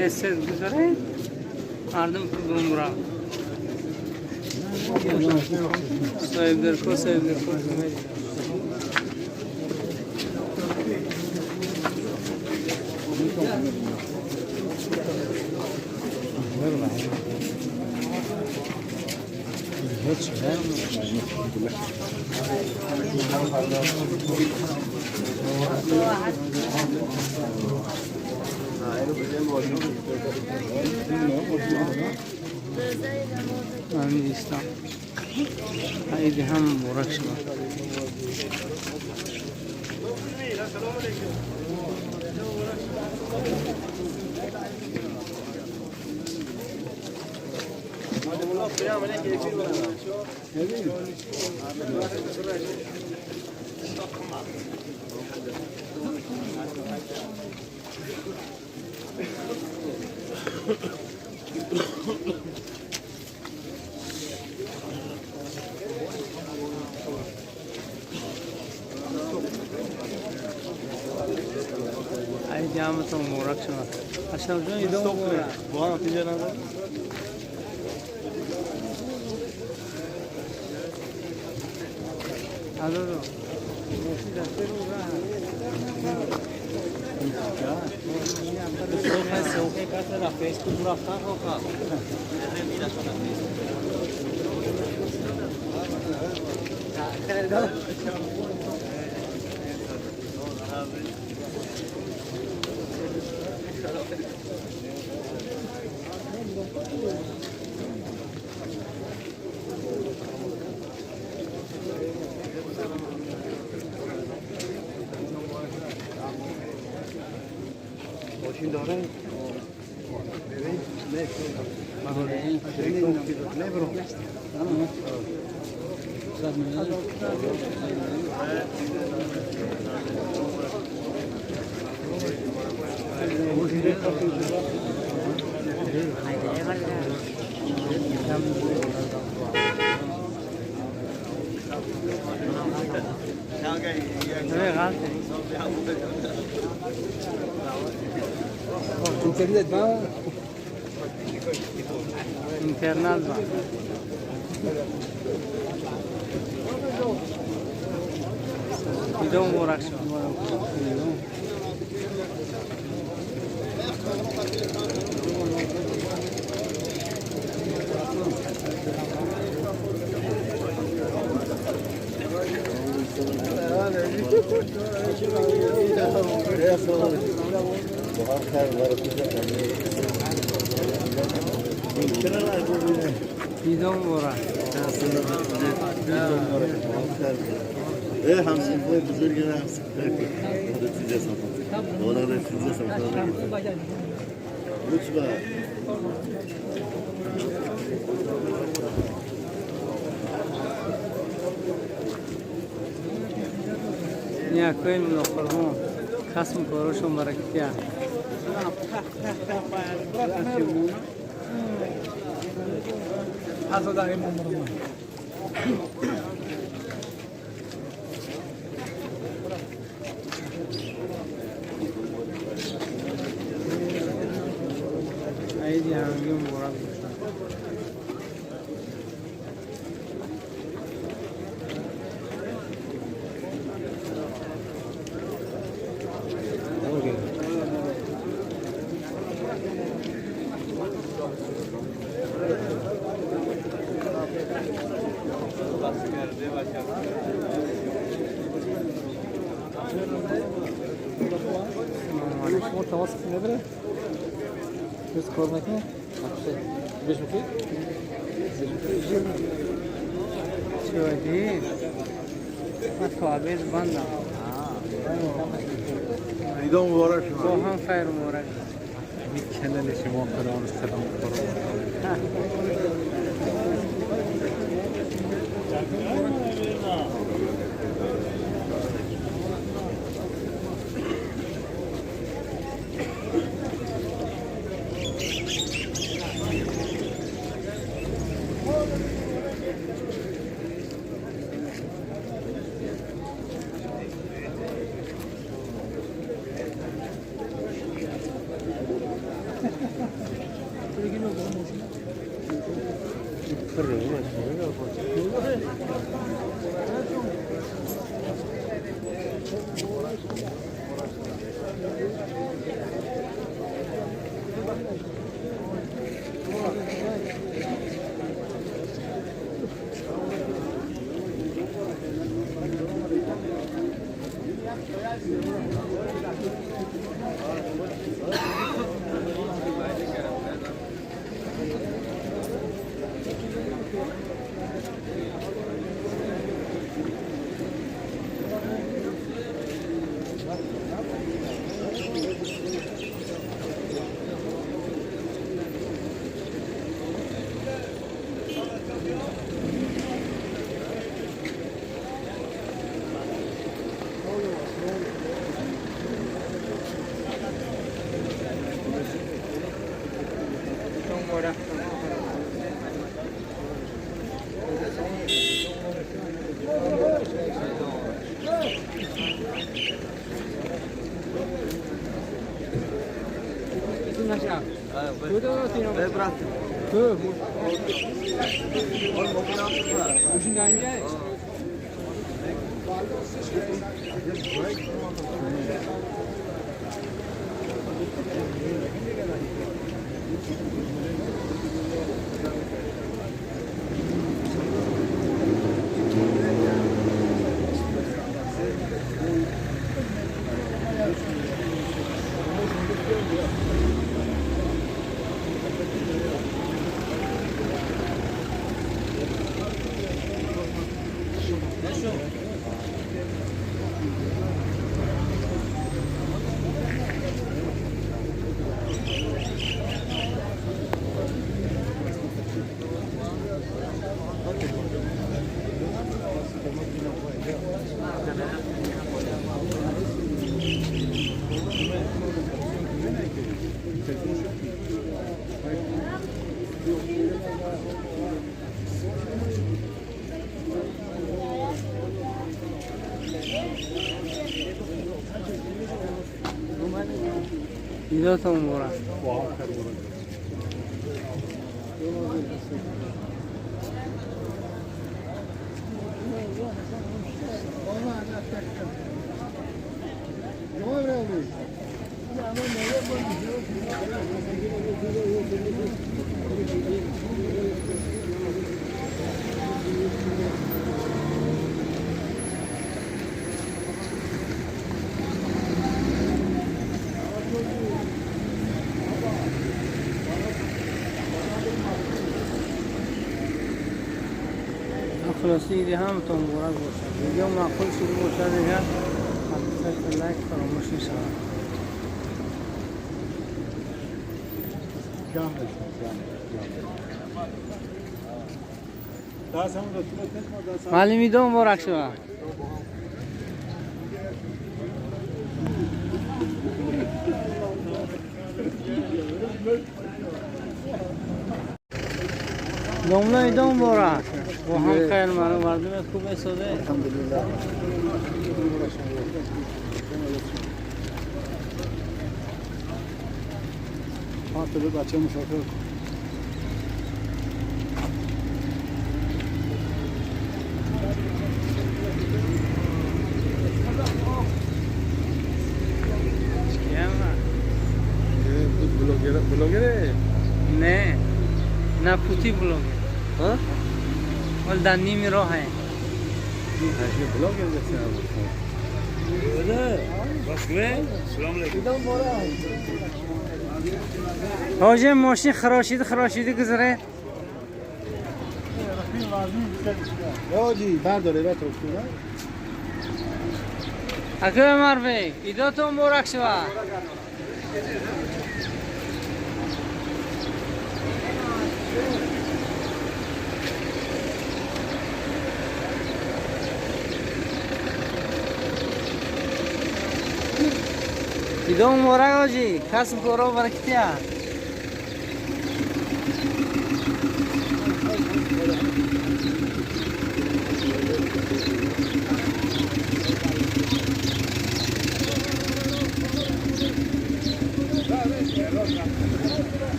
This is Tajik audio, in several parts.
Тез-тез гузаред, мардум бумра. Соҳибдарко, соҳибдарко. Амин ислам. Иди ҳам муборак шумо. Иди ҳаматон муборак шумо. Ашрафҷон, идо муборак. Алло. Интернет ба? Интернет ба. Идо муборак шумо. Идо муборак. همسایه بزرگ لطفا. Някои мулоқурбон касм корошон баракатия. Иди ҳамагӣ муборак бошад. Шумо тамос надора? Без кор мекунед? Беш мекунед? Чӯди? Ман то обед бандам. Идо муборак Бо шумо. ҳам хайр муборак. Канали шумо фалон салом қурбон. ایداتون مبارک. خلاصی ایدی همتون مبارک باشد. ویدیو معقول شده باشد دیگه حتما لایک فراموش نشود. معلم ایدو مبارک شود. домла ایدو مبارک. با هم خیر مردم خوب استاده. الحمدلله. تو بچه مسافر بلاگره؟ نه نه پوتی بلاگر. ها؟ ولی در نیمی راهه. بلاگر حاجی ماشین خراشیده خراشیده گذره. حاجی برداره بتر اکبر مروی ایداتون مبارک شود. ایدو مبارک حاجی، کسب کارا برکتی هست.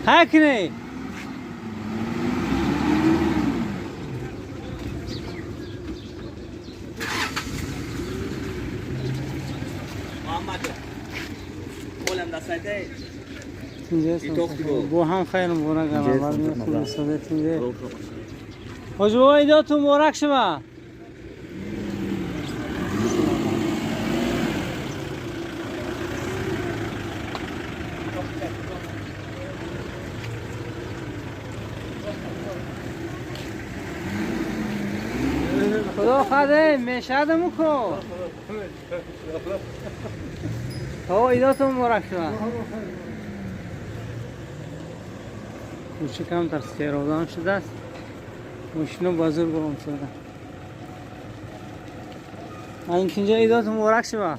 Hackney. بو هم خیر مبارک حاج بابا ایداتون مبارک شما. خدا خدا مشهدمو کن. ها ایداتون مبارک شما. کوچه کمتر سیرودان شده است. ماشینا بازار برام شده. اینجا ایداتون مبارک شما.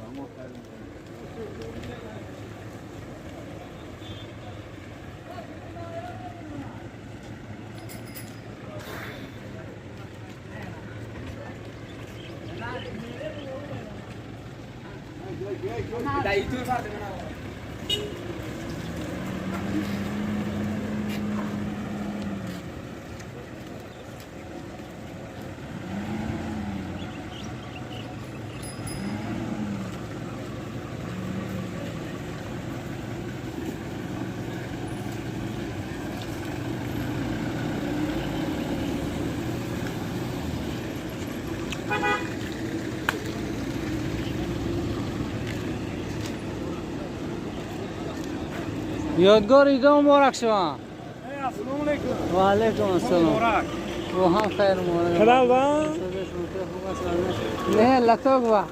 یادگار ایدا مبارک شما. السلام علیکم. و علیکم السلام. مبارک. و هم خیر مبارک. خلال با؟ نه لطاق با.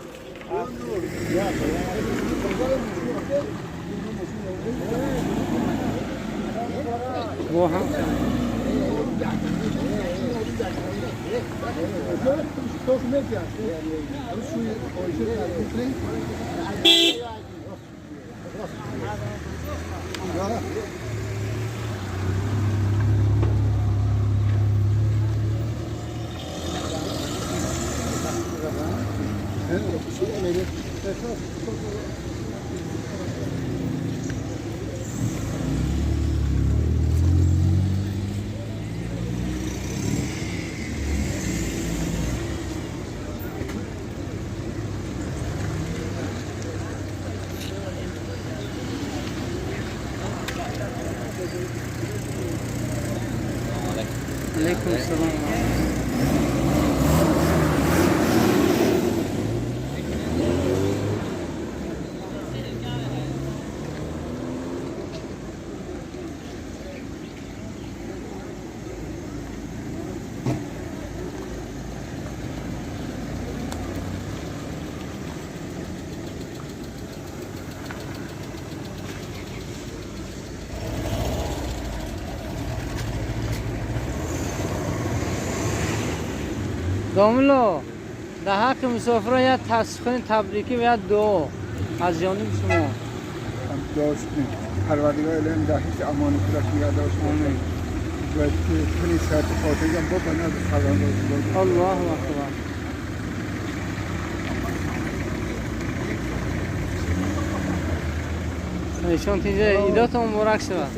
و هم خیر. علیکم السلام. داملا در حق مسافران یک تسخین تبریکی و یک دعا از جانب شما. داشتیم پروردگار الهی در حفظ امان خودش نگه داشت. آمین. و تنی صحت خاطری هم بکنه از فرزندان. الله اکبر. ایشان تینجا ایداتون مبارک شود.